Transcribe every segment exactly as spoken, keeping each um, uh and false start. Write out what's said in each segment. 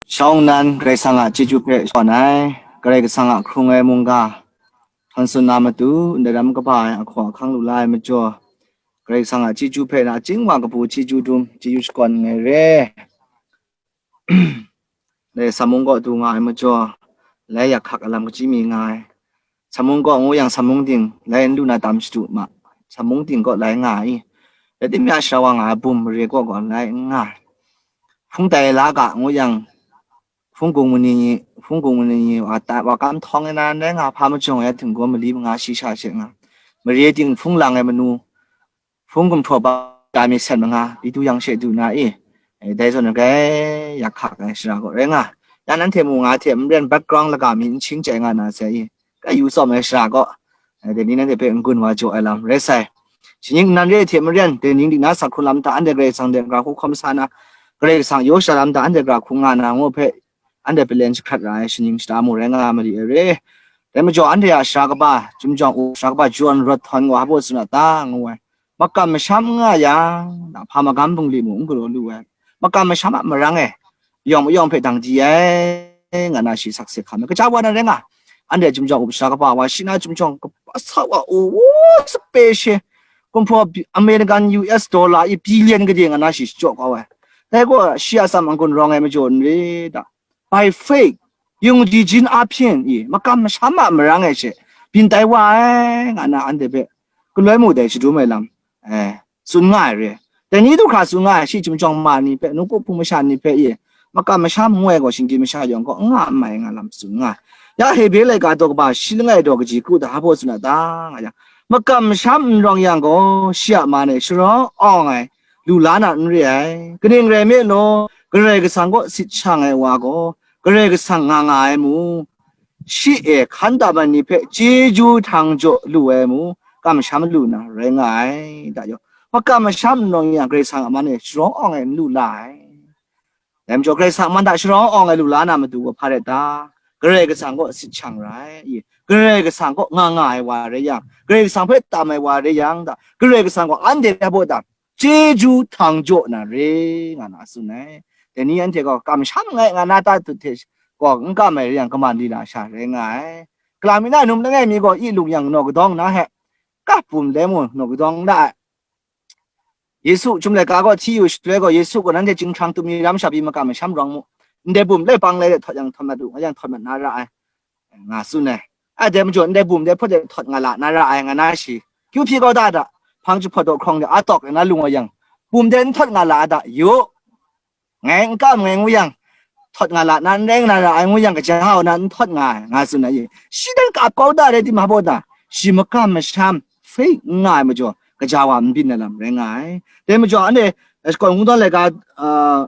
Shawng nnan Karai Kasang a chyeju hpe shawn ai, Karai Kasang a hkrung ai mungga htawn tsun na matu, ndai ram kaba ai ahkaw ahkang lu la ai majaw, Karai Kasang a chyeju hpe nachying wa kabu chyeju dum, chyeju shakawn nngai re. Dai Samung kaw du nga ai majaw, lai yak hkak alam kaji mi nga ai. Samung kaw ngu yang, samung ting lai n lu na tam shadu ma, samung ting kaw lai nga ai. Rai timung, shara wa nga ai bum mare kaw gaw lai n nga ai. Hpung tai la ga ngu yang, hpung gung mani ni, hpung gung mani ni wa ta, wa kam htawng ai na rai nga, hpa majawng ai htinggaw mali manga shi sha she nga, mare ting hpung lang ai manu, hpung gumhpraw ba mi sen manga, i du yang she du na i, e, dai zawn gai yak hkak ai shara kaw rai nga. Ya nanhte mu nga hte maren background laga mi n ching chye nga na sai i, kai yu tsawm ai shara kaw, e, dai ni nanhte hpe n-gun wa jaw ai lam rai sai. Shi ning nnan re hte maren, dai ning di na sa hkrung lam hta anhte Karai Kasang de gara hku hkawm sa na, Karai Kasang yaw sha lam hta anhte gara hku nga na ngu hpe, anhte palen jahkrat ra ai shi ning shada mu rai nga ma li ai re. Dai majaw anhte a shara kaba, Chyum Jawng U shara kaba John Rawt Htawn gaw hpa baw tsun a ta ngu ai. Makam masham n nga yang, hpa magam bungli mung n galaw lu ai. Makam masham a marang e, yawng mayawng hpe dang di ai, nga na shi sakse hkam ai. Kaja wa na rai nga, anhte Chyum Jawng U shara kaba wa, shi na Chyum Jawng kaba sa wa, o, sape she, gumhpraw bi-, American U S dollar i billion gade nga na shi shachyaw kau ai. Dai gaw shi a atsam a n-gun rawng ai majaw n re da. By faith, yungdi jin a hpyen i makam masham a marang e she byin tai wa ai, nga na anhte hpe galoi mu dai shadum ai lam, eh, tsun nga ai re. Dai ni du hkra tsun nga ai, shi Chyum Jawng Ma ni hpe, Nungku Hpung masha ni hpe i makam masham ngu ai gaw, shinggyim masha yawng gaw n nga n mai nga lam tsun nga ai. Ya Hebre laika daw kaba shi langai daw kaji kru da hpa baw tsun a ta nga yang, makam masham n rawng yang gaw, shi a man e sharawng awng ai, lu la na n re ai. Kaning rai nme law, Karai Kasang kaw sit shang ai wa gaw, Karai Kasang nga nga ai mu, shi e hkan daman ni hpe chyeju htang jaw lu ai mu, kamsham lu na rai nga ai. Da yawng, makam masham n rawng yang, Karai Kasang a man e sharawng awng ai n lu la ai. Dai majaw, Karai Kasang a man hta sharawng awng ai lu la na matu gaw hpa rai ta? Karai Kasang kaw sit shang ra ai. Karai Kasang kaw nga nga ai wa rai yang, Karai Kasang hpe tam ai wa rai yang, da, Karai Kasang gaw anhte hpe hpa baw ta? Chyeju htang jaw na re, nga na tsun ai. Dai ni anhte gaw kamsham nngai nga na ta tut hte gaw n kam ai rai yang, kaman lila sha rai nga ai. Kalam mi na, num langai mi gaw i lung yang naw kadawng na hte, kap bum dai mu naw kadawng da ai. Yesu chyum laika gaw hti yu shaloi gaw, Yesu gaw nanhte chyinghkrang tum ni ram sha pyi makam masham rawng mu, ndai bum lai pang lai de htawt yang htawt mat u, nga yang htawt mat na ra ai, nga tsun ai. A dai majaw, ndai bum de hpawt de htawt nga la na ra ai, nga na shi. Kyu hpyi kau da da, hpang jahpawt daw hkrawng de a tawk na lung wa yang, bum de n htawt nga la a da, yu, ngai n kam, ngai ngu yang, htawt nga la na n rai nga na ra ai ngu yang, kaja hau na n htawt nga ai, nga tsun ai. Shi dan kap kau da rai timung, hpa baw ta? Shi makam masham faith n nga ai majaw, kaja wa n byin ai lam rai nga ai. Dai majaw, anhte, eh, shakawn hkungdawn laika, ah,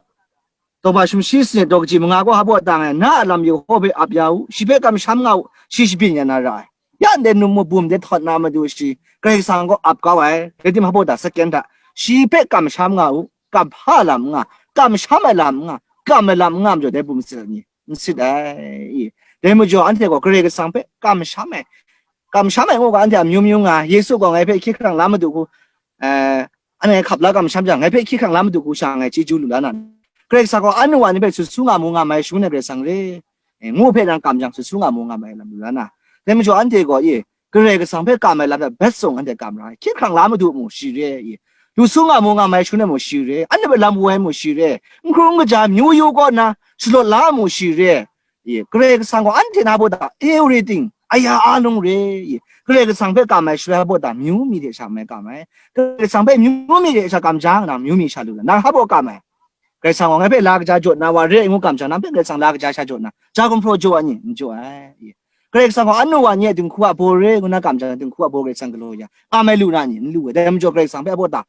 daw ba sumshi sanit daw kaji manga gaw hpa baw ta nga ai, na a lam Yehowa hpe ap ya u, shi hpe kamsham nga u, shi shabyin ya na ra ai. Ya ndai num mabum de htawt na matu shi Karai Kasang gaw ap kau ai, rai timung, hpa baw ta? Second hta, shi hpe kamsham nga u, kamhpa lam n nga, kamsham ai lam n nga, kam ai lam n nga majaw, dai bum sit ai ni? N sit ai. Dai majaw, anhte gaw Karai Kasang hpe kamsham ai, kamsham ai ngu ga, anhte amyu myu nga, Yesu gaw ngai hpe hkye hkrang la madu hku, eh, anhte hkap la kamsham jang, ngai hpe hkye hkrang la madu hku sha ngai chyeju lu la na. Karai Kasang gaw anu wa ni hpe sut su nga mu nga mai shangun ai Karai Kasang re, eh, ngu hpe nang kam jang, sut su nga mu nga mai lam lu la na. Dai majaw, anhte gaw, e, Karai Kasang hpe kam ai lam hta bet tsung anhte kam ra ai. Hkye hkrang la madu mu shi re, e, lu su nga mu nga mai shangun ai mu shi re, anhte hpe lam woi ai mu shi re, n hkru n kaja myu yu kaw nna shalawt la ai mu shi re, e, Karai Kasang gaw anhte na baw ta everything, aya a lung re, e, Karai Kasang hpe kam ai shaloi hpa baw ta myu mi hte sha mai kam ai. Karai Kasang hpe myu mi hte sha kam jang, nang myu mi sha lu la, nang hpa baw kam ai. Karai Kasang gaw ngai hpe la kaja jaw na wa re ai ngu kam jang, nang hpe Karai Kasang la kaja sha jaw na, ja gumhpraw jaw ai ni? N jaw ai. Karai Kasang gaw anu wa ni a dinghku a baw re ngu na kam jang, dinghku a baw Karai Kasang galaw ya, kam ai lu na ni? N lu ai. Dai majaw, Karai Kasang hpe a baw ta?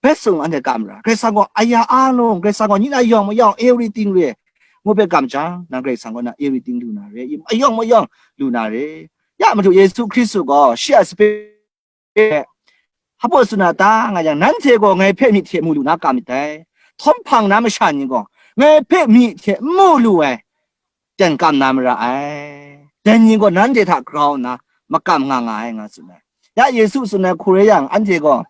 Bet tsung anhte kam ra. Karai Kasang gaw aya a lung, Karai Kasang gaw ni na yawng mayawng, everything re, ngu hpe kam jang, nang Karai Kasang gaw na everything lu na re, ayawng mayawng lu na re. Ya Madu Yesu Hkristu gaw shi a sape hpa baw tsun a ta nga yang, nanhte gaw ngai hpe myit hte mu lu na kam myit dai. Htawm hpang na masha ni gaw ngai hpe myit hte n mu lu ai, ten kam na mara ai. Dai ni gaw nanhte hta grau nna makam nga nga ai, nga tsun ai. Ya Yesu tsun ai hku rai yang, anhte gaw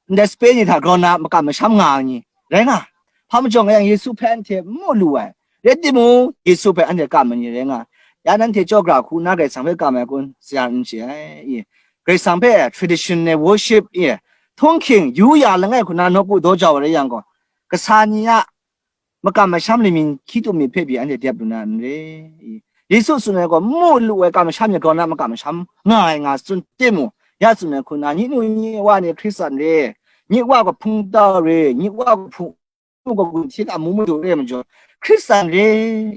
ndai sape ni hta grau nna makam masham nga ai ni rai nga. Hpa majaw nga yang, Yesu hpe anhte n mu lu ai, Rai timung, Yesu hpe anhte kam ai ni rai nga, ya nanhte chyaw gara hku nna Karai Kasang hpe kam ai kun, sa ya n chye ai, i. Karai Kasang hpe traditional worship, i, htunghking, yu ya langai hku nna nawku daw jau ai rai yang gaw, kasa ni a makam masham lamying hkyi tum myit hpe pyi anhte dep lu na n re, i. Yesu tsun ai gaw, mu lu ai kam masham ni grau na makam masham nga ai nga tsun timung, ya tsun ai hku nna, nyi nu nyi wa ni Hkristan re, nyi wa gaw hpung tau re, nyi wa gaw hpung nu gaw gun htin a mu madu re majaw, Hkristan re,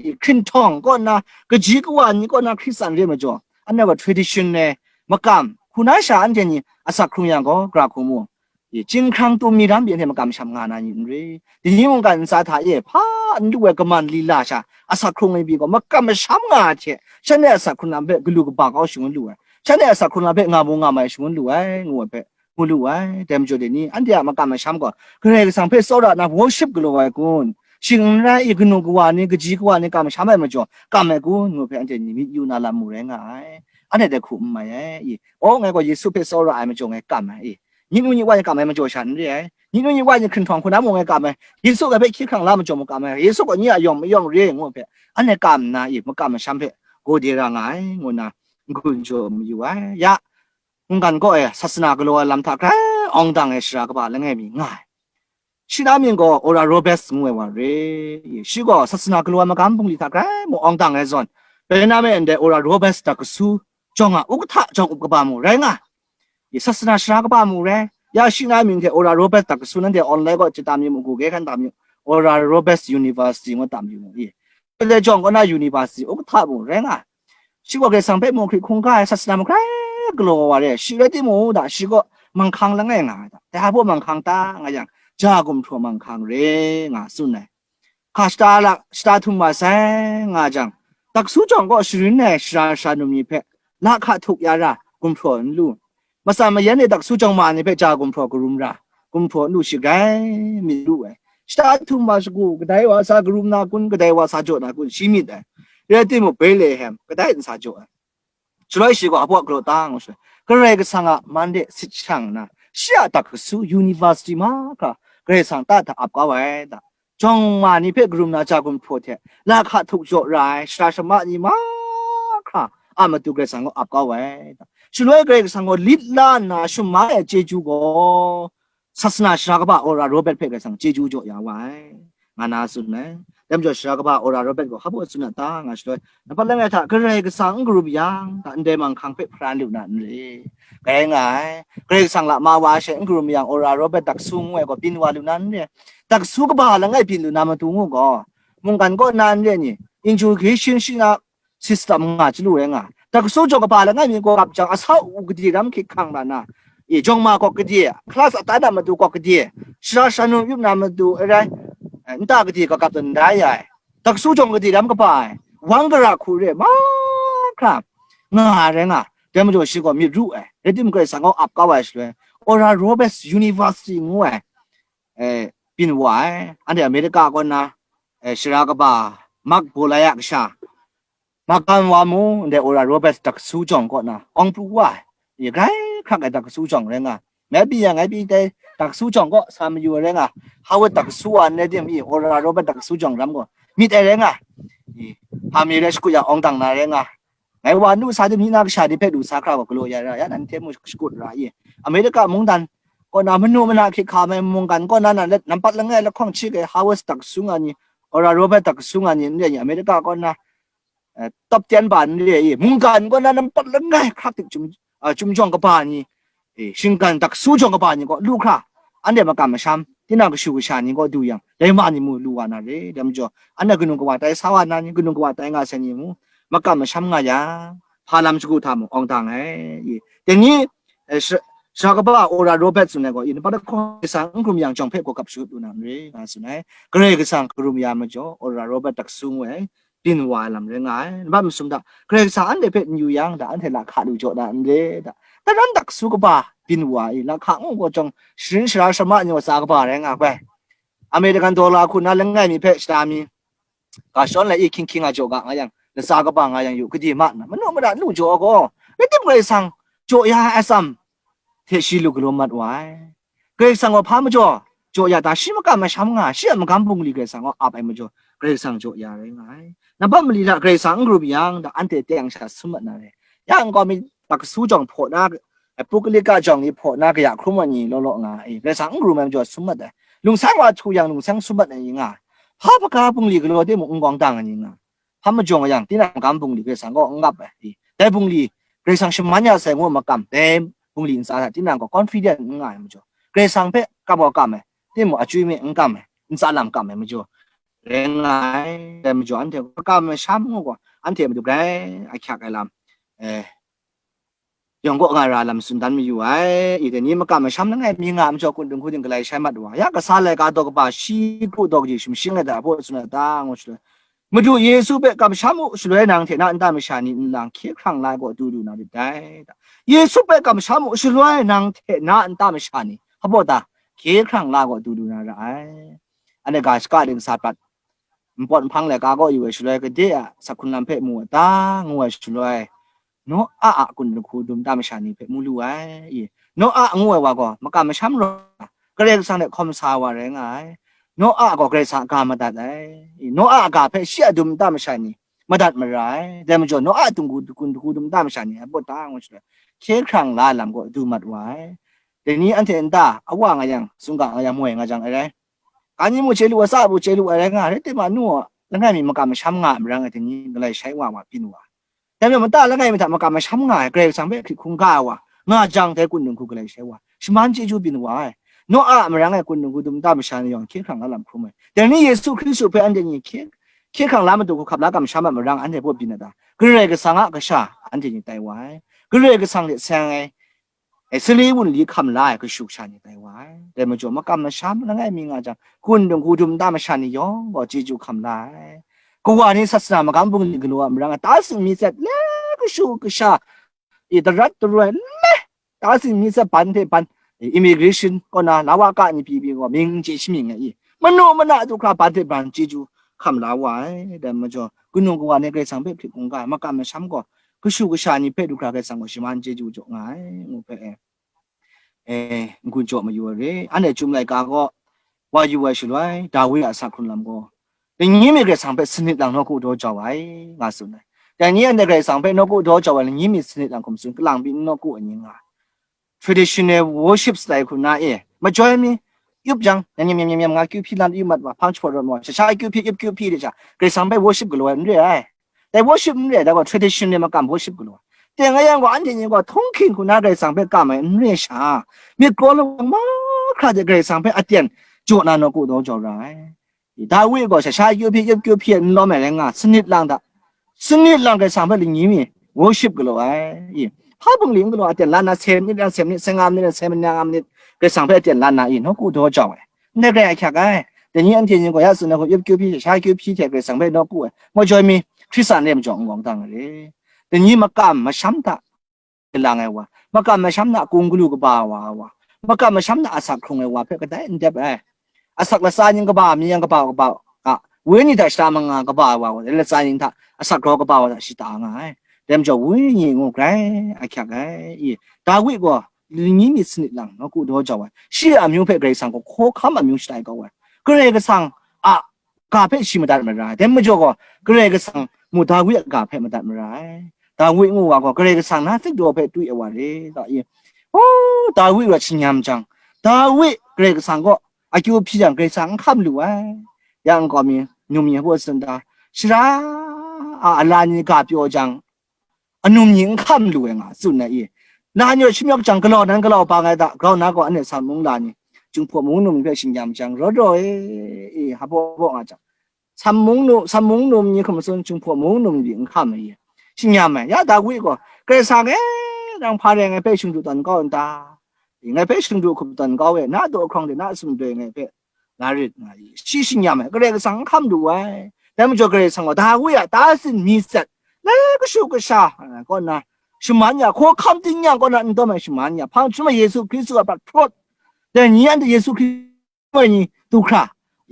i, hkrinhtawng kaw nna, kaji kawa ni kaw nna Hkristan re majaw, anhte gaw tradition e makam, hku na sha anhte ni asak hkrung yang gaw, gara hku mu, i, chyinghkrang tum mi ram pyi anhte makam masham nga na ni n re. Dai ni mungkan ntsa hta e hpa n lu ai kaman lila sha asak hkrung ai pyi gaw, makam masham nga ai hte, shanhte asak hkrung lam hpe galu kaba kau shangun lu ai, shanhte asak hkrung lam hpe nga mu nga mai shangun lu ai, ngu ai hpe, mu lu ai. Dai majaw dai ni, anhte a makam masham gaw Karai Kasang hpe tsawra nna worship galaw ai kun? Shing n rai i, kanu kawa ni, kaji kawa ni kam masham ai majaw kam ai kun? Ngu hpe anhte ni myit yu na lam mu rai nga ai. Anhte dai hku n mai ai, i. Aw, ngai gaw Yesu hpe tsawra ai majaw ngai kam ai, i. Nyi nu nyi wa ni kam ai majaw sha n re ai. Nyi nu nyi wa ni hkrinhtawng hku na mung ngai kam ai. Yesu hpe hkye hkrang la majaw mu kam ai. Yesu gaw nyi a yawng mayawng re ngu hpe, anhte kam nna, i, makam masham hpe gaw de ra nga ai, ngu nna n-gun jaw mayu ai. Ya, mungkan kaw e sasana galaw ai lam hta grai awng dang ai sara kaba langai mi nga ai. Shi na mying gaw Oral Roberts ngu ai wa re. Shi gaw sasana galaw ai magam bungli hta grai mung awng dang ai zawn, Benjamin ndai Oral Roberts daikasu jawng a ukahta jawng up kaba mung rai nga ai. Sasana sara kaba mung rai. Ya, shi na mying hte Oral Roberts daikasu nanhte online kaw chye tam yu mu, Google hkan tam yu, Oral Roberts University ngu tam yu mu. College jawng kaw na university ukahta mung rai nga ai. Shi gaw Karai Kasang hpe mung hkrit hkungga ai, sasana magrai galaw wa re ai. Shi rai timung, da, shi gaw manghkang langai nga ai da. Dai hpa baw manghkang ta nga yang, ja gumhpraw manghkang re nga tsun ai. Hka shata la, shata htum wa sai nga jang, daikasu jawng kaw sharin ai sara sara num ni hpe lahka htuk ya ra, gumhpraw n lu. Matsan mayan e daikasu jawng ma ni hpe ja gumhpraw karum ra, gumhpraw n lu, shi grai myit ru ai. Shata htum wa shagu, kadai wa sa karum na kun, kadai wa sa jaw na kun, shi myit ai. Rai timung, Betlehem, kadai n sa jaw ai. Shaloi shi gaw hpa galaw ta ngu shaloi, Karai Kasang a man de sit shang nna, shi a daikasu university mahkra Karai Kasang ta hta ap kau ai da. Jawng ma ni hpe karum na ja gumhpraw hte, lahka htuk jaw ra ai sara shamai ni mahkra a matu Karai Kasang gaw ap kau ai. Shaloi Karai Kasang gaw lit la nna shamai ai chyeju gaw, sasana sara kaba Oral Roberts hpe Karai Kasang chyeju jaw ya wa ai, nga na tsun ai. Dai majaw sara kaba Oral Roberts gaw hpa baw tsun a ta nga shaloi, nampat langai hta Karai Kasang n karum yang, da, ndai manghkang hpe hparan lu na n re. Rai nga ai. Karai Kasang la ma wa she n karum yang, Oral Roberts daikasu ngu ai gaw byin wa lu na n re. Daikasu kaba langai byin lu na matu ngu gaw, mungkan kaw na n re ni, education shi na system nga chyalu rai nga. Daikasu jawng kaba langai mi gaw gap jang, asau u gade ram hkrit hkang ra na, i, jawng ma gaw gade, class atan a matu gaw gade, sara shanum yup na matu rai, eh, nta gade gap gap tawn da ya ai. Daikasu jawng gade ram kaba ai, wang gara hku re, mahkra nga ai rai nga. Dai majaw shi gaw myit ru ai, rai timung Karai Kasang gaw ap kau ai shaloi, Oral Roberts University ngu ai, eh, byin wa ai. Anhte America kaw na, eh, sara kaba Mark Bolaya kasha, Makan wa mu, ndai Oral Roberts daikasu jawng kaw na awng pru wa ai, i, grai hkrak ai daikasu jawng rai nga. Ngai pyi yang, ngai pyi dai daikasu jawng kaw sa mayu ai rai nga. Harvard daikasu wa n rai tim, i, Oral Roberts daikasu jawng ram gaw myit ai rai nga. I, hpa mi rai shakut yang awng dang na rai nga. Ngai wa nu sa tim, ni na kasha ni hpe lu sa hkra gaw galaw ya ra, ya nan hte mu shakut ra, i. America mungdan kaw na manu mana hkrit hka ai mungkan kaw na, na let nampat langai lahkawng chye ai Harvard daikasu nga ni, Oral Roberts daikasu nga ni n rai ni, America kaw na, eh, top ten ba n re i, mungkan kaw na nampat langai hkrak tik chyum, ah, chyum jawng kaba ni, eh, shinggan daikasu jawng kaba ni gaw lu hkra, anhte makam masham, tinang kashu kasha ni gaw du yang, dai ma ni mu lu wa na re, dai majaw, anhte kanu kawa tai sa wa na ni, kanu kawa tai nga sai ni mu, makam masham nga yang, hpa lam shagu hta mung awng dang ai, i, dai ni, eh, sha-, sara kaba Oral Roberts tsun ai gaw, i, nampat lahkawng Karai Kasang n karum yang jawng hpe gaw gap shut lu na n re, nga tsun ai. Karai Kasang karum ya majaw, Oral Roberts daikasu ngu ai, byin wa ai lam rai nga ai. Nambat masum hta, Karai Kasang anhte hpe n yu yang, da, anhte lahka lu jaw na n re, da. Daram daikasu kaba byin wa ai, lahka ngu gaw jawng, sharin sara shamai ni wa tsa kaba rai nga ai. American dollar hku na langai mi hpe shata mi, ga shawn lai i hkying hkying a jaw ga nga yang, latsa kaba nga yang yu, gade ma nna, manu mara n lu jaw ai gaw, rai tim Karai Kasang jaw ya ai atsam hte shi lu galaw mat wa ai. Karai Kasang gaw hpa majaw jaw ya ta, shi makam masham nga, shi a magam bungli Karai Kasang gaw ap ai majaw, Karai Kasang jaw ya rai nga ai. Nambat mali hta Karai Kasang n karup yang, da anhte teng sha sum mat na re. Ya nkau mi, Paksu jawng hpaw na, Pukalika jawng ni hpaw na kaya hkrum ai ni law law nga ai. Karai Kasang n karum ai majaw sum mat ai. Lungsang wa htu yang lungsang sum mat ai ni nga ai. Hpa hpaga bungli galaw timung n gawng dang ai ni nga ai. Hpa majawng yang, tinang magam bungli Karai Kasang kaw n ngap ai. Dai bungli, Karai Kasang shaman ya sai ngu makam, dai bungli ntsa hta tinang gaw confident n nga ai majaw, Karai Kasang hpe kam gaw kam ai, timung achywi mi n kam ai, ntsa lam kam ai majaw, rai nga ai. Dai majaw, anhte makam masham ngu gaw, anhte madu grai ahkyak ai lam, eh, yawng kaw nga ra lam tsun dan mayu ai. I dai ni makam masham langai mi nga ai majaw, kun dinghku ting galai shai mat wa, ya kasa laika daw kaba shi kru daw kaji sumshing ai da, hpaw tsun ai da, ngu shaloi, Madu Yesu hpe kamsham u, shaloi nang hte na nta masha ni nlang hkye hkrang la ai gaw du du na lit dai. Yesu hpe kamsham u, shaloi nang hte na nta masha ni, hpa baw ta, hkye hkrang la ai gaw du du na ra ai. Anhte ga shaka ding sa prat, npawt nhpang laika kaw yu ai shaloi, gade a sak hkrung lam hpe mu ai ta, ngu ai shaloi, Noa a kun dinghku dum nta masha ni hpe mu lu ai. I, Noa ngu ai wa gaw makam masham rawt, Karai Kasang hte hkawm sa wa rai nga ai. Noa gaw Karai Kasang a ga madat ai. I, Noa a ga hpe shi a dum nta masha ni madat mara ai. Dai majaw, Noa a dinghku kun dinghku dum nta masha ni a pawt da ngu shaloi, hkye hkrang la ai lam gaw du mat wa ai. Dai ni anhte nta awa nga yang, sumga nga yang, moi nga jang ai rai. Ga ni mung chye lu ai, sa mung chye lu ai rai nga ai, rai timung, nu a langai mi makam masham nga ai marang e, dai ni galai shai wa wa byin wa ai. Dai majaw, nta langai mi hta makam masham nga ai, Karai Kasang hpe hkrit hkungga ai wa nga jang, dai kun dinghku galai shai wa, shaman chyeju byin wa ai. Noa a marang e kun dinghku dum nta masha ni yawng hkye hkrang la lam hkrum ai. Dai ni Yesu Hkristu hpe anhte ni hkye, hkye hkrang la matu hku hkap la kamsham ai marang anhte baw byin ai ta? Karai Kasang a kasha anhte ni tai wa ai. Karai Kasang hte seng ai, e, sali wunli hkam la ai kashu kasha ni tai wa ai. Dai majaw, makam masham langai mi nga jang, kun dinghku dum nta masha ni yawng gaw chyeju hkam la ai. Kawa ni sasana magam bungli galaw ai marang e, ta sing mi tsat le, kashu kasha, e, darat daroi le, ta sing mi tsat ban hte ban, e, immigration kaw na, lawa ka ni pyi pyi gaw, mying n chye shamying ai, i, manu mana du hkra ban hte ban chyeju hkam la wa ai. Dai majaw, kanu kawa ni Karai Kasang hpe hkrit hkungga ai, makam masham gaw kashu kasha ni hpe du hkra Karai Kasang gaw shaman chyeju jaw nga ai, ngu hpe, e, e, n-gun jaw mayu ai re. Anhte Chyum laika gaw wa yu ai shaloi, Dawi a asak hkrung lam gaw, lani mi Karai Kasang hpe sanit lang nawku daw jau ai, nga tsun ai. Dai ni anhte Karai Kasang hpe nawku daw jau ai lani mi sanit lang hkum tsun, kalang pyi n nawku ai ni nga ai. Traditional worship style hku na e, majoi mi, yup jang, nyam nyam nyam nyam nyam nga kyu hpyi lam yu mat wa, hpang jahpawt rawt ma wa, sha sha kyu hpyi, yup kyu hpyi de sha, Karai Kasang hpe worship galaw ai n re ai. Dai worship n re ai, dai gaw traditional makam worship galaw ai. Teng a yang gaw, anhte ni gaw htunghking hku na Karai Kasang hpe kam ai n re sha, myit kraw lawang mahkra de Karai Kasang hpe aten jaw na nawku daw jau ra ai. Dawi gaw sha sha kyu hpyi, yup kyu hpyi n lawm ai rai nga, sanit lang hta, sanit lang Karai Kasang hpe lani mi worship galaw ai. I, hpa bungli n galaw, aten la nna, se minit na se minit, se nga minit na se minit, nga minit, Karai Kasang hpe aten la nna, i, nawku daw jau ai. Ndai grai ahkyak ai. Dai ni anhte ni gaw ya tsun ai hku, yup kyu hpyi, sha kyu hpyi hte Karai Kasang hpe nawku ai. Majoi mi, Hkristan re majaw n gawng dang ai re. Dai ni makam masham hta lang ai wa, makam masham na kung galu kaba wa ai wa, makam masham na asak hkrung ai wa hpe kadai n dep ai. Asak latsa ning kaba mi yang kaba kaba a, wenyi hta shata manga kaba ai wa, latsa ning hta asak grau kaba wa hta shata nga ai. Dai majaw, wenyi ngu grai ahkyak ai. I, Dawi gaw lani mi sanit lang nawku daw jau ai. Shi a amyu hpe Karai Kasang gaw hkaw hkam amyu shatai kau ai. Karai Kasang a ga hpe shi madat mara ai. Dai majaw gaw, Karai Kasang mu Dawi a ga hpe madat mara ai. Dawi ngu wa gaw, Karai Kasang na tsik daw hpe twi ai wa re, ta i. O, Dawi rawt shingnyam jang, Dawi Karai Kasang kaw akyu hpyi jang, Karai Kasang n hkam lu ai. Ya nkau mi, num mi hpaw tsun da, shara a ala ni ga pyaw jang, anum ni n hkam lu ai nga tsun ai i. Na nyawt shamyawk jang, galau nan galau bang ai da, grau na gaw anhte Sammung la ni, Jinghpaw mung num ni hpe shingnyam jang, rawt raw e, i, hpaw baw nga jang, Sammung nu, Sammung num ni hkum tsun, Jinghpaw mung num ni n hkam ai i. Shingnyam ai, ya Dawi gaw, Karai Kasang e, nang hpa rai ngai hpe shingdu tawn kau n ta? Ngai hpe shingdu hkum tawn kau e, na daw hkrawng de na sumdoi ngai hpe la rit nga i. Shi shingnyam ai, Karai Kasang n hkam lu ai. Dai majaw Karai Kasang gaw Dawi a ta sin mi tsat, lai kashu kasha, a, kaw na, shaman ya, hkaw hkam ting yang kaw na n dawm ai shaman ya, hpang jahtum ai Yesu Hkristu a prat hkrawt, dai ni anhte Yesu Hkristu ai ni du hkra,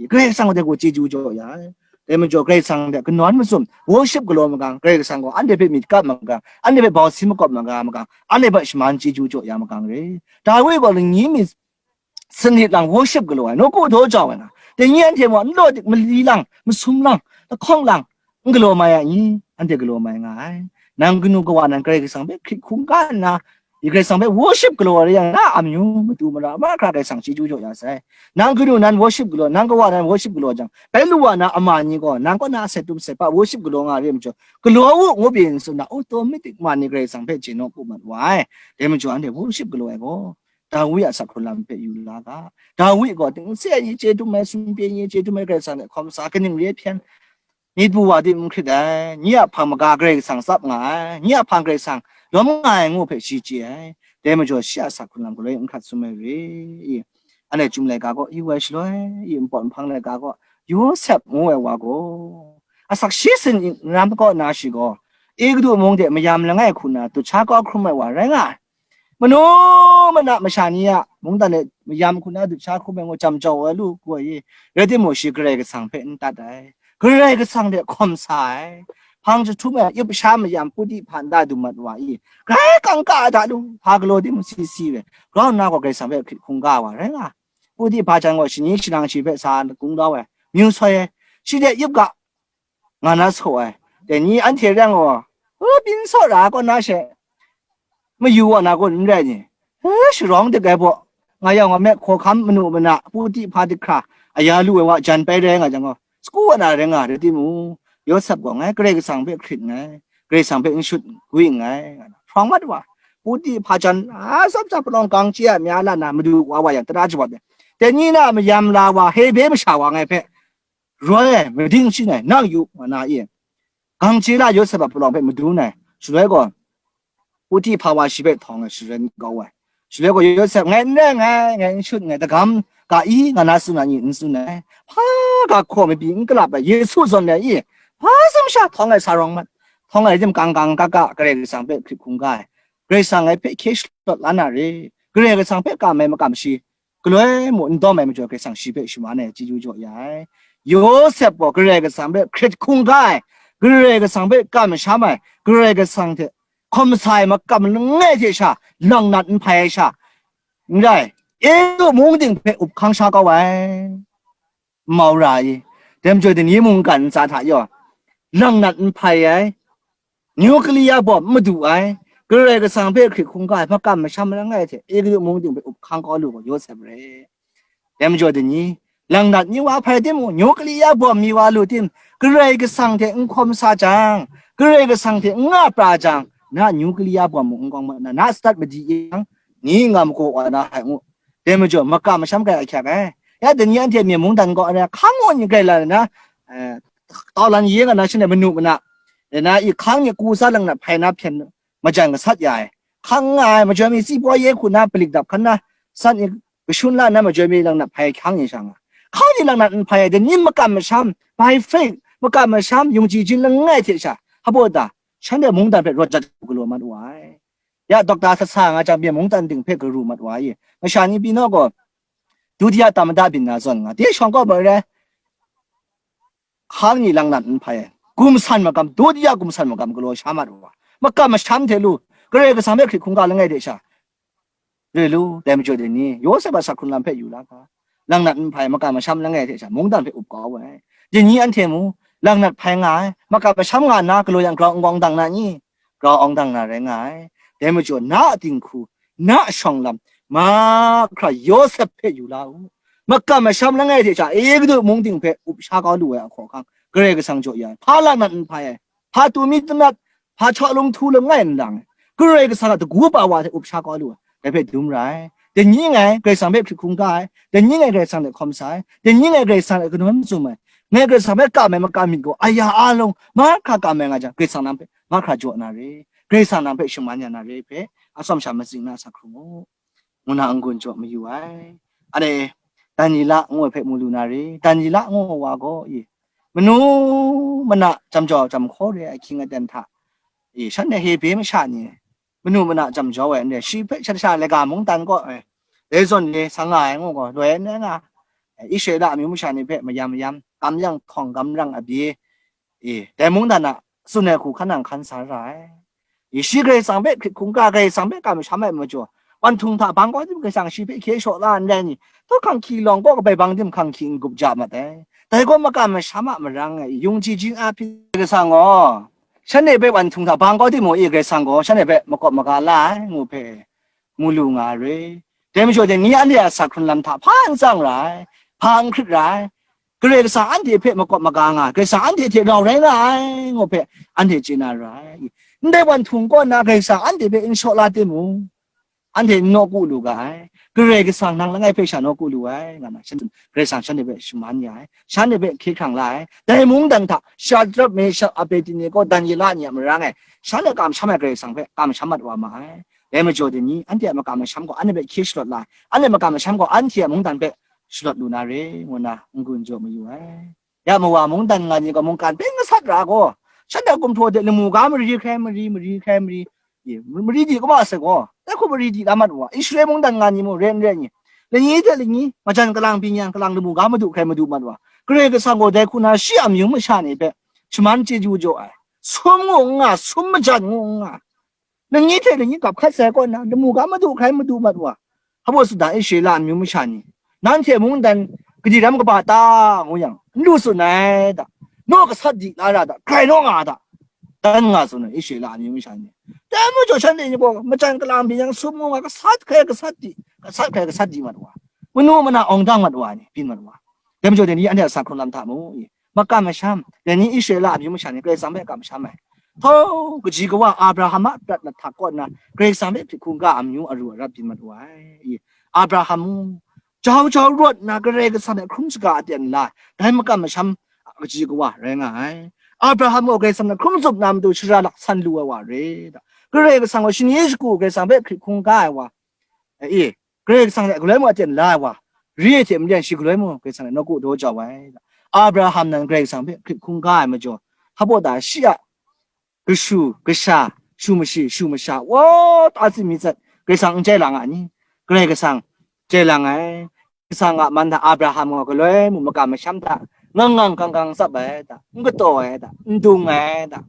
Karai Kasang dai gaw chyeju jaw ya ai. Dai majaw Karai Kasang hte kanawn mazum, worship galaw magang, Karai Kasang gaw anhte hpe myit kap magang, anhte hpe bau si makawp maga magang, anhte hpe shaman chyeju jaw ya magang re. Dawi gaw lani mi sanit lang worship galaw ai, nawku daw jau ai nga, Dai ni anhte mung n law dik, mali lang, masum lang, lahkawng lang, n galaw mai ai ni? Anhte galaw mai nga ai. Nang kanu kawa nan Karai Kasang hpe hkrit hkungga nna, Karai Kasang hpe worship galaw ai rai yang, na amyu matu mara mahkra Karai Kasang chyeju jaw ya sai. Nang kanu nan worship galaw, nang kawa nan worship galaw jang, bai lu wa na ama ni gaw nang kaw na a sai tum sai pa worship galaw nga re ai majaw, galaw u ngu byin tsun na, automatic ma ni Karai Kasang hpe chye nawku mat wa ai. Dai majaw anhte worship galaw ai gaw, Dawi a sak hkrun lam hpe yu la ga. Dawi gaw tingse ai chye tum ai, sumpen ai chye tum ai, Karai Kasang hte hkawm sa, kaning re ai hpyen, myit bu wa di n hkrit ai, nye a hpang maga Karai Kasang tsap nga ai, nye a hpang Karai Kasang lawm nga ai ngu hpe shi chye ai. Dai majaw shi a sak hkrun lam galoi n hkrat sum ai re i? Anhte Chyum laika gaw yu ai shaloi i, npawt nhpang laika gaw Yawsep ngu ai wa gaw, asak shi sin ram kaw na shi gaw, Egutu mung de mayam langai hku na dut sha kau hkrum ai wa rai nga ai. Manu mana masha ni a mungdan e mayam hku na dut sha hkrum ai ngu jam jau ai lu gaw i, rai timung, shi Karai Kasang hpe n tat ai, Karai Kasang de hkawm sa ai. Hpang jahtum ai yup sha mayam Puti hpa nta dum mat wa i, grai kangka ai hta lu, hpa galaw timung si si ai, grau nna gaw Karai Kasang hpe hkrit hkungga wa rai nga ai. Puti hpa jan gaw shani shanang shi hpe sa kungdau ai, myu soi ai, shi de yup ga nga na saw ai. Dai ni anhte reng gaw, u, byin saw ra kaw na she, mayu wa na kun n rai ni? E, sharawng dik ai baw, nga yang wa me, hkawhkam manu mana, Puti hpa dik hkra, aya lu ai wa jan pai rai nga jang gaw, sagu wa na rai nga, rai timung, Yawsep gaw ngai Karai Kasang hpe hkrit nngai, Karai Kasang hpe n shut gwi nngai, hprawng mat wa, Puti hpa jan, a, tsap tsap palawng gang chye a mya la na, madu wa wa yang, tara jawat ai. Dai ni na mayam la wa, Hebre masha wa ngai hpe, roi ai, mading shin ai, nang yu, nga na i, gang chye la Yawsep a palawng hpe madun ai, shaloi gaw, Puti hpa wa shi hpe htawng ai, sharen kau ai. Shaloi gaw Yawsep, ngai n reng ai, ngai n shut nngai, dagam ga i, nga na tsun na ni n tsun ai, hpa ga hkaw mabi n kalap ai, Yesu zawn ai i, hpa sumsha htawng ai sa rawng mat, htawng ai tim kang kang ka ka, Karai Kasang hpe hkrit hkungga ai, Karai Kasang ngai hpe hkye shalawt la na re, Karai Kasang hpe kam ai makam shi, galoi mung n dawm ai majaw, Karai Kasang shi hpe shaman ai chyeju jaw ya ai. Yawsep gaw Karai Kasang hpe hkrit hkungga ai, Karai Kasang hpe kamsham ai, Karai Kasang hte hkawm sa ai makam langai hte sha, langnat n hpai ai sha, n rai, Egutu mung ting hpe up hkang sha kau ai. Mau ra i? Dai majaw, dai ni mungkan ntsa hta yaw, langnat n hpai ai, nuclear bomb n madu ai, Karai Kasang hpe hkrit hkungga ai, makam masham langai hte Egutu mung ting hpe up hkang kau lu gaw Yawsep re. Dai majaw, dai ni, langnat mi wa hpai timung, nuclear bomb mi wa lu tim, Karai Kasang hte n hkawm sa jang, Karai Kasang hte n nga pra jang, na nuclear bomb mung n kawng mat na, na stat madi yang, ni nga magaw wa na hai ngu. Dai majaw, makam masham grai ahkyak ai. Ya, dai ni anhte myen mungdan gaw, hkang gaw ni grai la na, eh, tau lan ye nga na, shin ai manu mana, dai na i hkang ni ku sa lang na hpai na hpyen majan gasat ya ai. Hkang nga ai, majaw mi si paw ye hku na, palik dap hkan na, san i kashun la na, majaw mi lang na hpai hkang ni sha nga. Hkang ni lang na n hpai ai, dai ni makam masham, by faith, makam masham, yung ji jin langai hte sha, hpa baw ta, shanhte mungdan hpe rawt jat galaw mat wa ai. Ya, dokta sat sa nga jang, myen mungdan ting hpe garu mat wa i? Masha ni pyi naw gaw, Dudiya Tamada byin na zawn nga, de shawng kaw bai rai, hkang ni lang nat n hpai ai. Gumsan magam, Dudiya gumsan magam galaw sha mat wa, makam masham hte lu, Karai Kasang hpe hkrit hkungga langai de sha, re lu, dai majaw dai ni, Yawsep a sak hkrun lam hpe yu la ga, lang nat n hpai, makam masham langai hte sha, mungdan hpe up kau ai. Dai ni anhte mung, lang nat hpai nga ai, makam masham nga nna, galaw yang grau n gawng dang na ni? Grau awng dang na rai nga ai. Dai majaw, na a dinghku, na a shawng lam, mahkra Yawsep hpe yu la u. Makam masham langai hte sha, Egutu mung ting hpe up sha kau lu ai a hkawhkang, Karai Kasang jaw ya ai. Hpa lang nat n hpai ai, hpa tu mi tanat, hpa htaw lung htu langai n lang ai, Karai Kasang a dagu pa wa hte up sha kau lu ai, dai hpe dum ra ai. Dai ni ngai Karai Kasang hpe hkrit hkungga ai, dai ni ngai Karai Kasang hte hkawm sa ai, dai ni ngai Karai Kasang hte kanawn mazum ai, ngai Karai Kasang hpe kam ai makam myit gaw, aya a lung mahkra kam ai nga jang, Karai Kasang nang hpe mahkra jaw na re, Karai Kasang nang hpe shaman ya na re hpe, atsawm sha matsing na sa hkrum u, ngu na n-gun jaw mayu ai. Anhte Daniela ngu ai hpe mu lu na re, Daniela ngu ai wa gaw, i, manu mana jam jau jam hkaw re ai ahkying aten hta, i, shanhte Hebre masha ni, manu mana jam jau ai n rai, shi hpe shat sha laika mungdan kaw, e, dai zawn ni sa nga ai ngu gaw, loi n rai nga, e, Israela amyu masha ni hpe mayam mayam, kam yang htawng, kam rang abye, e, dai mungdan a tsun ai hku hkan nang hkan sa ra ai. E, shi Karai Kasang hpe hkrit hkungga, Karai Kasang hpe kamsham ai majaw, Wan htung hta bang kaw tim Karai Kasang shi hpe hkye shaw la n rai ni? Htawt hkang hkyi lawng kaw kabai bang tim hkang hkyi n-gup ja mat ai. Dai gaw makam masham a marang e, yung ji jin a hpyi Karai Kasang gaw, shanhte hpe wan htung hta bang kaw tim mung e, Karai Kasang gaw shanhte hpe makawp maga la ai, ngu hpe mu lu nga ai re. Dai majaw dai ni anhte a asak hkrun lam hta hpa n tsang ra ai, hpa n hkrit ra ai. Karai Kasang anhte hpe makawp maga nga ai, Karai Kasang anhte hte rau rai nga ai, ngu hpe anhte chye na ra ai. Ndai wan htung kaw nna Karai Kasang anhte hpe n shaw la timung, anhte n nawku lu ga ai. Karai Kasang nang langai hpe sha nawku lu ai, nga na, shan, Karai Kasang shanhte hpe shaman ya ai, shanhte hpe hkye hkrang la ai. Dai mungdan hta Shadrach, Meshak, Abednego, Daniela ni a marang e, shanhte kamsham ai Karai Kasang hpe kamsham mat wa ma ai. Dai majaw dai ni, anhte a makam masham gaw anhte hpe hkye shalawt la ai, anhte makam masham gaw anhte a mungdan hpe shalawt lu na re, ngu nna n-gun jaw mayu ai. Ya mawa mungdan nga ni gaw mungkan peng gasat ra gaw, shanhte a gumhpraw de lamu ga mari hkrai mari, mari hkrai mari, ye, mari di kama sai gaw, dai hku mari di la mat wa, Israel mungdan nga ni mung ren ren ni, lani hte lani, majan kalang, byin yang kalang, lamu ga madu hkrai madu mat wa, Karai Kasang gaw dai hku na shi a amyu masha ni hpe shaman chyeju jaw ai, sum ngu n nga, sum majan ngu n nga, lani hte lani gap hkat sai kaw nna, lamu ga madu hkrai madu mat wa, hpa baw sut da, Israela amyu masha ni, nanhte mungdan gadi ram kaba ta, ngu yang, n lu tsun ai da, naw gasat di la ra da, grai naw nga da, dan nga tsun ai, Israela amyu masha ni. Dai majaw shanhte ni gaw majan kalang byin yang sum ngu nga, gasat hkrai gasat di, gasat hkrai gasat di mat wa, manu mana awng dang mat wa ni byin mat wa. Dai majaw dai ni anhte a asak hkrun lam hta mu, makam masham, dai ni Israela amyu masha ni Karai Kasang hpe kamsham ai. Htau, kaji kawa Abraham a prat lahtak kaw nna Karai Kasang hpe hprit hkungga amyu aru arap byin mat wa ai. Abraham mung, jau jau rawt nna Karai Kasang hte hkrum shaga aten la ai, dai makam masham a kaji kawa rai nga ai. Abraham gaw Karai Kasang hte hkrum zup na matu shara laksan lu ai wa re da. Karai Kasang gaw shani shagu Karai Kasang hpe hkrit hkungga ai wa, e, Karai Kasang hte galoi mung aten la ai wa, re ai hte maren shi galoi mung Karai Kasang hte nawku daw jau ai. Abraham nan Karai Kasang hpe hkrit hkungga ai majaw, hpa baw da shi a kashu, kasha, shu mashi, shu masha, wa, ta tsi mi tsat, Karai Kasang n chye lang a ni? Karai Kasang chye lang ai. Karai Kasang a man hta Abraham gaw galoi mung makam masham hta ngang ngang kang kang tsap ai da, n kataw ai da, n dung ai da.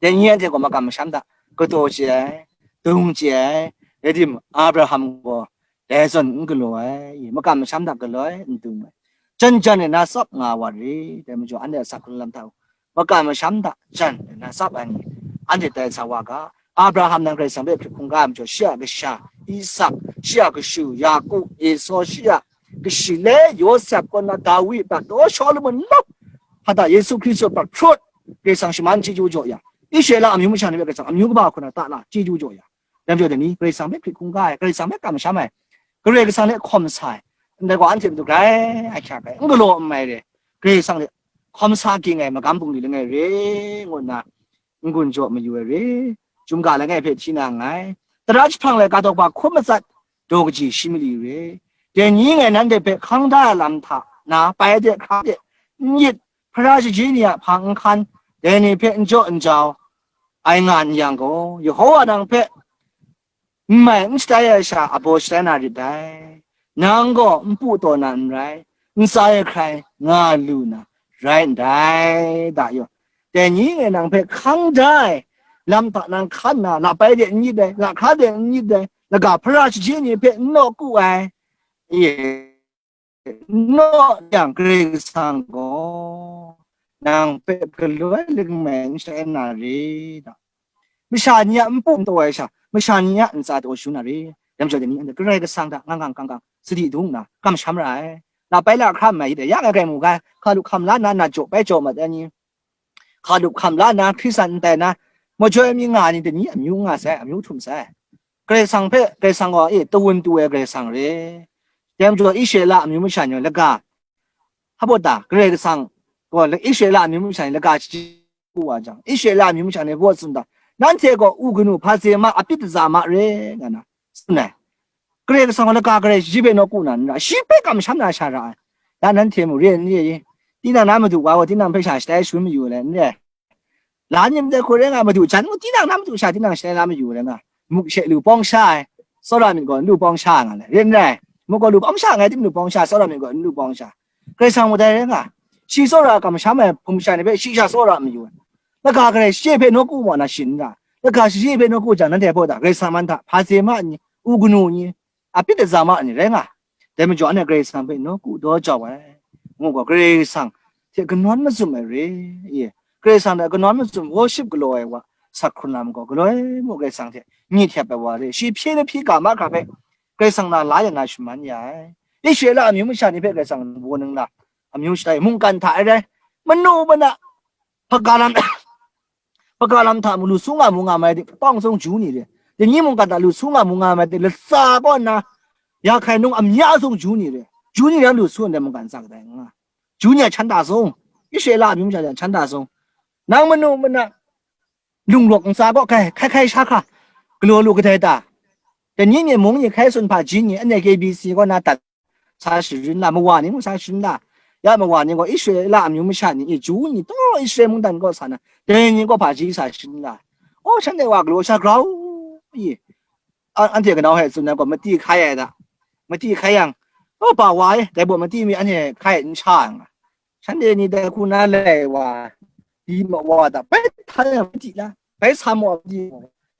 Dai ni anhte gaw makam masham hta kataw chye ai, dung chye ai, rai tim, Abraham gaw dai zawn n galaw ai, makam masham hta galoi n dung ai, jan jan e na tsap nga wa re. Dai majaw, anhte a asak hkrun lam hta makam masham hta jan e na tsap ai ni, anhte tai sa wa ga. Abraham nan Karai Kasang hpe hprit hkungga ai majaw, shi a kasha Isak, shi a kashu Yaku, Esau, shi a kashi le Yawsep kaw nna Dawi, hpa taw Shawlumon lawt, hpa ta Yesu Hkristu hpa hkrut, Karai Kasang shaman chyeju jaw ya, Israela amyu masha ni hpe Karai Kasang amyu kaba hku na ta la chyeju jaw ya, dai majaw dai ni, Karai Kasang hpe hprit hkungga ai, Karai Kasang hpe kamsham ai, Karai Kasang hte hkawm sa ai, ndai gaw anhte matu grai ahkyak ai, n galaw n mai re, Karai Kasang hte hkawm sa ging ai magam bungli langai re, ngu nna n-gun jaw mayu ai re, chyum ga langai hpe hti na nngai. Tara jahprang lai ga dawk ba hkum matsat, daw kaji shi mali re, dai ni ngai nanhte hpe hkang da ai lam hta na pai de hkra de n yit, hpara shaji ni a hpang n hkan, dai ni hpe n jaw n jau ai nga n yang gaw, Yehova nang hpe n mai n shatai ai sha abaw shatai na rit dai. Nang gaw npu taw na n rai, ntsa e hkrai nga lu na rai ndai, da yaw. Dai ni ngai nang hpe hkang da ai lam hta nang hkan na, lapai de n yit dai, lahkra de n yit dai, laga hpara shaji ni hpe n nawku ai, e, naw yang Karai Kasang gaw nang hpe galoi langai n shatai na re, da. Masha ni a npu n taw ai sha, masha ni a ntsa taw shangun na re. Dai majaw dai ni, Karai Kasang hta ngang kang kang kang sadi dung nna kamsham ra ai. Lapai lahkra n mai hte, ya ngai grai mu ga, hkalup hkam la nna nat jaw bai jaw mat ai ni, hkalup hkam la nna hkri san n tai na, majoi mi nga ai ni, dai ni amyu nga sai, amyu htum sai. Karai Kasang hpe, Karai Kasang gaw, e, tawun tu ai Karai Kasang re. Dai majaw Israela amyu masha ni gaw laga, hpa baw ta, Karai Kasang gaw la-, Israela amyu masha ni laga shaji u wa jang, Israela amyu masha ni hpa baw tsun ta, nanhte gaw u kanu hpa se ma, apit aza ma re, nga na tsun ai. Karai Kasang gaw laga garai shaji hpe nawku na n ra, shi hpe kamsham na sha ra ai. Ya nanhte mung re n re i? Tinang na madu wa gaw tinang hpe sha shatai shangun mayu ai n re? La ni ndai hku rai nga, madu jan mung tinang na madu sha tinang shatai la mayu ai nga, muk she lu pawng sha ai, tsawra myit gaw n lu pawng sha nga le, re n rai? Muk gaw lu pawng sha nga ai, tim lu pawng sha, tsawra myit gaw n lu pawng sha. Karai Kasang mung dai rai nga, shi tsawra kamsham ai hpung masha ni hpe shi sha tsawra mayu ai. Laga garai shaji hpe nawku ma na shin n ra? Laga shaji hpe nawku jang, nanhte hpaw ta Karai Kasang man hta hpa se ma n ni? u kanu ni, a pyi aza ma ni rai nga. Dai majaw, anhte Karai Kasang hpe nawku daw jau ai, ngu gaw, Karai Kasang hte kanawn mazum ai re, ye, Karai Kasang hte kanawn mazum worship galaw ai wa, sak hkrun lam gaw, galaw ai mu Karai Kasang hte myit hkyep ai wa re, shi hpyi lahpyi ga mahkra hpe Karai Kasang na la ya na shaman ya ai. Israela amyu masha ni hpe Karai Kasang ningbaw ningla, amyu shata e mungkan hta e rai, manu mana, hpaga lam, hpaga lam hta mu lu su nga mu nga mai ting, tawng sung Ju ni re, dai ni mungkan hta lu su nga mu nga mai ting, latsa kaw nna, ya hkai nung amya sung Ju ni re, Ju ni rai lu su ndai mungkan tsa kadai nga, Ju ni a chan da sung, Israela amyu masha ni a chan da sung, nang manu mana, lungrawk ntsa gaw hkai, hkai hkai sha hkra galaw lu kadai ta? Dai ni mung ni hkai tsun hpaji ni, anhte K B C kaw na dat sa sharin la, mawa ni mung sa sharin la, ya mawa ni gaw Israela amyu masha ni, Ju ni taw Israel mungdan kaw sa na, dai ni gaw hpaji sa sharin la, o, shanhte wa galaw sha grau i, a-, anhte kanau hpe tsun ai gaw mati hkai ai da, mati hkai yang, o, ba wa e, dai baw mati mi anhte hkai n sha ai nga, shanhte ni dai hku na lai wa, di ma wa da, bai htan yang bai di la, bai sa ma wa di,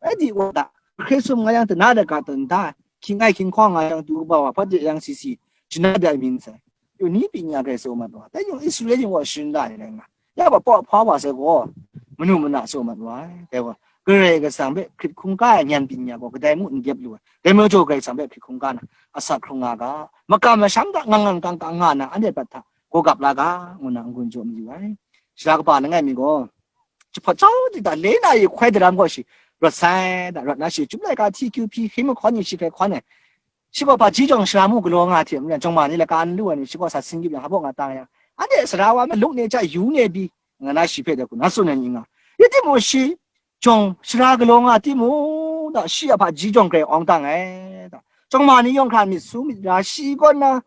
bai di wa da, hkre sum nga yang dana da ga dun da, hkying ai hkying hkawng nga yang du kaba wa, hpa de yang si si, jana dai min sai, yu ni pyi nya grai tso mat wa, dai yung Israel yung wa sharin la ai rai nga, ya ba paw hpa wa sai gaw, manu mana tso mat wa ai, dai wa, Karai Kasang hpe hkrit hkungga ai nyan byin ya gaw, kadai mu n dep lu ai, dai majaw Karai Kasang hpe hkrit hkungga na, asak hkrung nga ga, makam masham hta ngang ngang kang kang nga na, anhte prat hta gawgap la ga, ngu na n-gun jaw mayu ai. Sara kaba langai mi gaw, jahpawt jau dik da, le na yi hkoi daram gaw shi, rawt sai da, rawt na shi, chyum laika hti kyu hpyi, hkri mahkawn ni shi hkrai hkawn ai, shi gaw hpaji jawng sara mu galaw nga hte maren, jawng ma ni laika n lu ai ni, shi gaw sa sin gyip yang, hpa baw nga ta nga yang, anhte sara wa maluk ni ja yu ni ai pyi, nga na shi hpe dai hku na tsun ai ni nga, ya timung shi jawng sara galaw nga timung, da, shi a hpaji jawng grai awng tang ai, da, jawng ma ni yawng hkra myit su myit ra, shi kaw na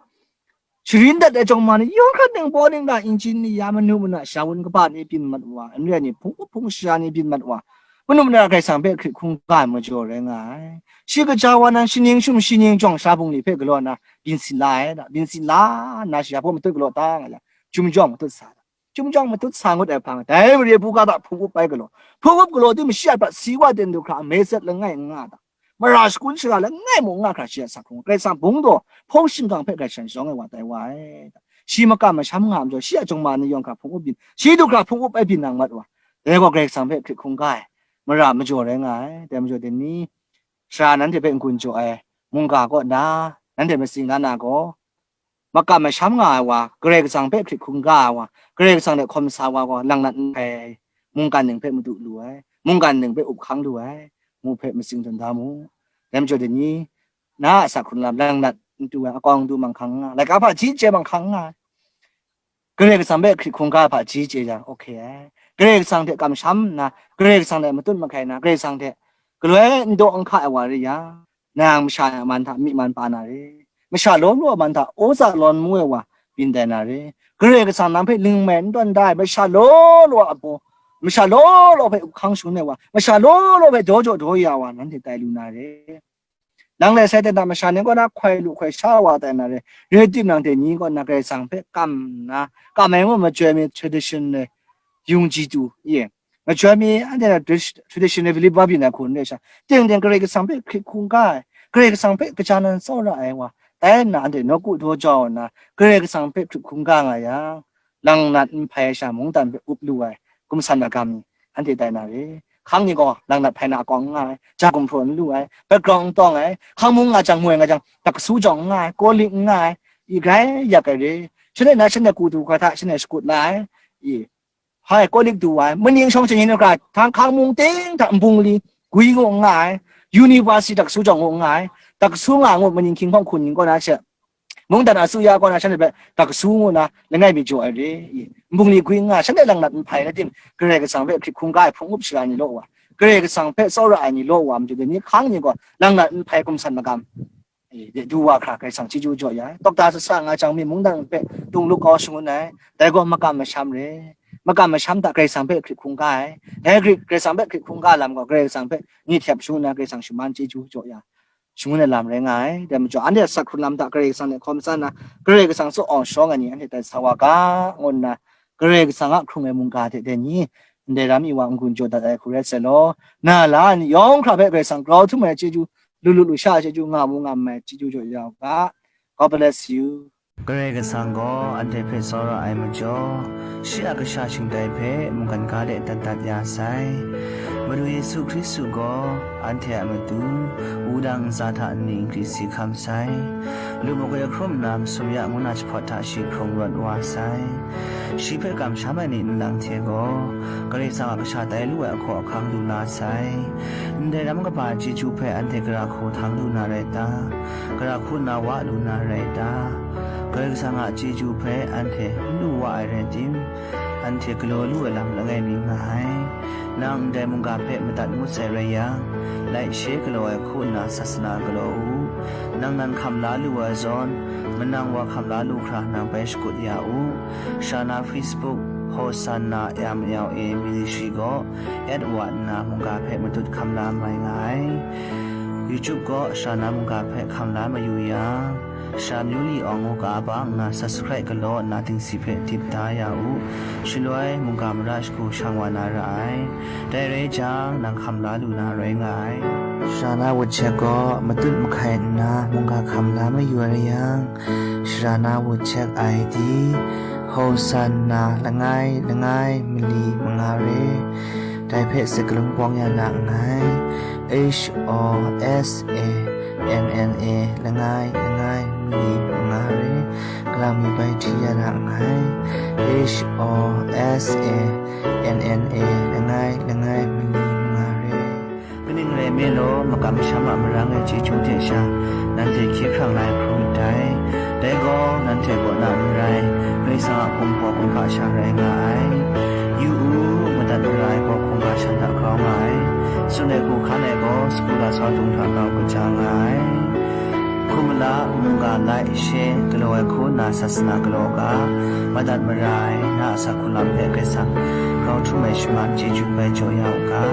sharin dat ai jawng ma ni yawng hkra ningbaw ningla, injin ni ya, manu mana, shawun kaba ni byin mat wa, n rai ni, hpung up hpung sara ni byin mat wa, manu mana Karai Kasang hpe hkrit hkungga ai majaw rai nga ai. Shi kaja wa nan shaning shum shaning jawng sara bungli hpe galaw na byin sin la ai, da, byin sin la nna shi ya hpaw matut galaw ta nga yang, chyum jawng matut sa, da, chyum jawng matut sa ngut ai hpang, dai mare buga hta hpung up bai galaw, hpung up galaw tim shi a prat si wa ten du hkra, ame zat langai n nga da, mara shakun shara langai mung nga hkra shi a sak hkrung, Karai Kasang bung daw hpawng shingkang hpe grai shan shawng ai wa tai wa ai. Shi makam masham nga ai majaw, shi a jawng ma ni yawng hkra hpung up byin, shi du hkra hpung up ai byin nang mat wa, dai gaw Karai Kasang hpe hkrit hkungga ai mara majaw rai nga ai. Dai majaw dai ni, sara nanhte hpe n-gun jaw ai mungga kaw na, nanhte matsing na na gaw, makam masham nga ai wa, Karai Kasang hpe hkrit hkungga ai wa, Karai Kasang hte hkawm sa wa gaw, langnat nhpai mungkan ning hpe madu lu ai, mungkan ning hpe up hkang lu ai, ngu hpe matsing tawn da mu. Dai majaw dai ni, na a asak hkrung lam langnat n tu ai, akawng du manghkang n nga, laika hpaji chye manghkang n nga ai, Karai Kasang hpe hkrit hkungga ai hpaji chye yang, oke ai. Karai Kasang hte kamsham nna, Karai Kasang hte matut mahkai nna, Karai Kasang hte galoi n daw n hka ai wa rai yang, nang masha a man hta myi man pa na re. Masha law law a man hta aw za lawn mu ai wa byin tai na re. Karai Kasang nang hpe ling mai n tawn da ai masha law law a baw, masha law law hpe up hkang shangun ai wa, masha law law hpe daw jaw daw ya wa, nanhte tai lu na re. Nang le sai ten hta masha ni kaw na hkoi lu hkoi sha wa tai na re. Rai tim nang dai ni kaw na Karai Kasang hpe kam nna, kam ai ngu majoi mi tradition le, yung ji tu, ye. Majoi mi anhte na tradi-, tradition le, belief ba byin ai hku n re sha, teng teng Karai Kasang hpe hkrit hkungga ai, Karai Kasang hpe kaja nan tsawra ai wa, tai nna anhte nawku daw jau nna, Karai Kasang hpe hkrit hkungga nga yang, langnat nhpai ai sha mungdan hpe up lu ai, gumsan magam ni, anhte tai na re. Hkang ni gaw langnat hpai na akawng n nga ai, ja gumhpraw n lu ai, background n tawng ai, hkang mung nga jang, moi nga jang, dak kasu jawng n nga ai, kawlik n nga ai, i grai yak ai re. Shanhte na shanhte ku du hkra hta shanhte shakut la ai, i, hai, kawlik du wa ai, maning shawng shanin hkra, hkang mung ting hta nbungli gwi ngu n nga ai, university dak kasu jawng ngu n nga ai, dak kasu nga ngu maning hkying hpawng hkun ning kaw na she, mungdan asuya kaw na shanhte hpe dak kasu ngu na langai mi jaw ai re i? Nbungli gwi n nga, shanhte langnat nhpai na tim, Karai Kasang hpe hkrit hkungga ai hpung up sara ni law wa, Karai Kasang hpe tsawra ai ni law wa, matu dai ni hkang ni gaw langnat nhpai gumsan magam, e, de du wa hkra Karai Kasang chyeju jaw ya ai. Dokta sasa nga jang mi mungdan hpe tung lup kau shangun ai, dai gaw makam masham re. Makam masham hta Karai Kasang hpe hkrit hkungga ai, dai hkrit, Karai Kasang hpe hkrit hkungga lam gaw Karai Kasang hpe ni htyap shangun ai, Karai Kasang shaman chyeju jaw ya shangun ai lam rai nga ai. Dai majaw, anhte a sak hkrung lam hta Karai Kasang hte hkawm san na, Karai Kasang tsaw awng shawng ai ni anhte tai sa wa ga, ngu nna, Karai Kasang a hkrung ai mungga hte dai ni, ndai ram i wa n-gun jaw dat ai hku rai sai law, na la ai ni yawng hkra hpe Karai Kasang grau htum ai chyeju lu lu lu sha chyeju nga mu nga mai chyeju jaw ya u ga. God bless you. Karai Kasang gaw anhte hpe tsawra ai majaw, shi a kasha shingtai hpe mungkan ga de dat dat ya sai. Madu Yesu Hkristu gaw anhte a matu wudang ntsa hta nni n kri si hkam sai. Lu makoi hkrum nna masum ya ngu na jahpawt hta shi hkrung rawt wa sai. Shi hpe kamsham ai ni nlang hte gaw, Karai Kasang a kasha tai lu ai ahkaw ahkang lu la sai. Ndai ram kaba chyeju hpe anhte gara hku htang lu na rai ta? Gara hku nna wa lu na rai ta? Karai Kasang a chyeju hpe anhte n lu wa ai rai tim, anhte galaw lu ai lam langai mi nga ai. Nang ndai mungga hpe madat ngut sai rai yang, laishe galaw ai hku nna sasana galaw u. Nang nan hkam la lu ai zawn, manang wa hkam la lu hkra nang bai shakut ya u. Sha na Facebook, Hosanna M L A Ministry gaw at wa nna mungga hpe matut hkam la mai nga ai. YouTube gaw sha na mungga hpe hkam la mayu yang, sha myu li awng u ga ba nna subscribe galaw nna dingsi hpe dip da ya u. Shaloi mungga mara shagu shang wa na ra ai. Dai rai jang, nang hkam la lu na rai nga ai. Sha na wut shek gaw matut mahkai nna mungga hkam la mayu ai rai yang, sha na wut shek I D, Hosanna langai langai mali manga re. Dai hpe sakalun pawng ya na nngai. H O S A N N A langai langai mali manga re. Kalang mi bai hti ya na nngai. H O S A N N A langai langai mali manga re. Kaning rai nme law, makam masham a marang ai chyeju hte sha, nanhte hkye hkrang la ai hkrum ndai. Dai gaw, nanhte kaw na n rai, Karai Kasang a kumhpaw kumhpa sha rai nga ai. Yu u, madat mara ai gaw hkungga shan hta grau nga ai. Tsun ai hku hkan ai gaw, sagu lasau dung hta grau kaja nga ai. Hkum mala, mungga laishe galaw ai hku nna sasana galaw ga, madat mara ai na a asak hku lam hpe Karai Kasang grau htum ai shaman chyeju bai jaw ya u ga.